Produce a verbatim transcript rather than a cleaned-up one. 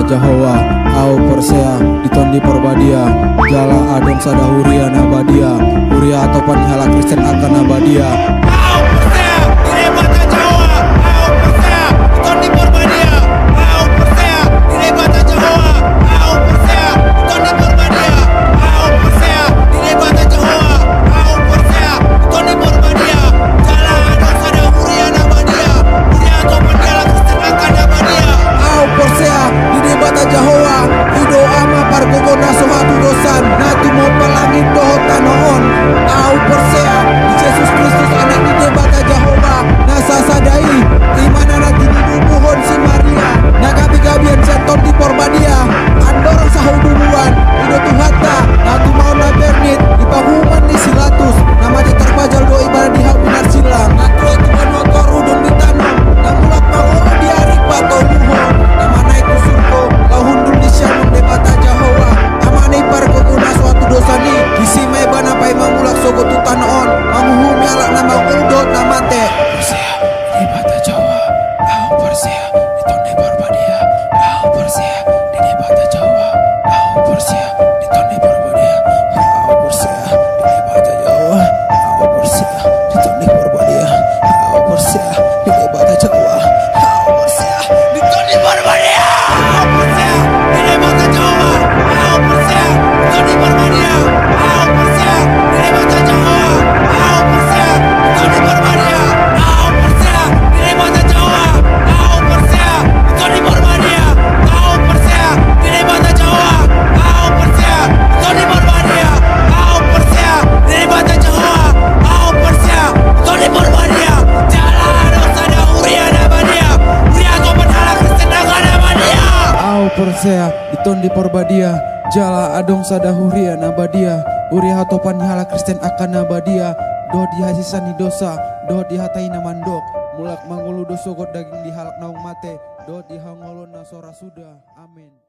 Jahowa, ahu porsea di Tondi Porbadia, jala adong sada huria na badia, huria hatopan ni halak Kristen angka na badia. Ahu porsea di Debata Jahowa, ahu porsea di Tondi Porbadia, ahu porsea di Debata Jahowa, ahu porsea di Tondi Porbadia, ahu porsea di Debata Jahowa, ahu porsea di Tondi Porbadia, jala adong sada huria na badia, huria hatopan ni halak Kristen angka na badia. Ahu porsea di Debata Jahowa, i do Ama pargogo na so hatudosan, na tumompa langit dohot tano on. Ahu porsea di Jesus Kristus, Anak ni Debata Jahowa, na sasada i, i ma na tininubuhon si Maria, na gabe-gabean sian Tondi Porbadia, andorang sahubunguan, i do Tuhanta, na tumaon na bernit, di pahuhuman ni si Latus, na mate tarpajal do ibana di hau pinarsilang, na tua tu banua toru dung ditanom, na mulak mangolu di ari patoluhon, na manaek tu surgo, laho hundul di siamun Debata Jahowa, Ama ni pargogo na so hatudosan i, disi ma ibana paima mulak sogot tu tano on, manguhumi halak na mangolu dohot na mate. Porsea di Debata Jahowa, ahu porsea di Tondi Porbadia, ahu porsea di Debata Jahowa, ahu porsea di Tondi Porbadia, ahu porsea di Debata Jahowa, ahu porsea di Tondi Porbadia, ahu porsea di Debata Jahowa, ahu porsea di Tondi Porbadia, ahu porsea di Debata Jahowa, ahu porsea di Tondi Porbadia, ahu porsea di Debata Jahowa, ahu porsea di Tondi Porbadia, ahu porsea di Debata Jahowa, ahu porsea di Tondi Porbadia, ahu porsea di Debata Jahowa, ahu porsea di Tondi Porbadia, ahu porsea di Debata Jahowa, ahu porsea di Tondi Porbadia, jala adong sada huria na badia, huria hatopan ni halak Kristen angka na badia. Ahu porsea di Tondi Porbadia, jala adong sada huria na badia, huria hatopan ni halak Kristen angka na badia, dohot di hasesaan ni dosa, dohot di hata i na mandok, mulak mangolu do sogot daging di halak naung mate, dohot di hangoluan na so ra suda. Amen.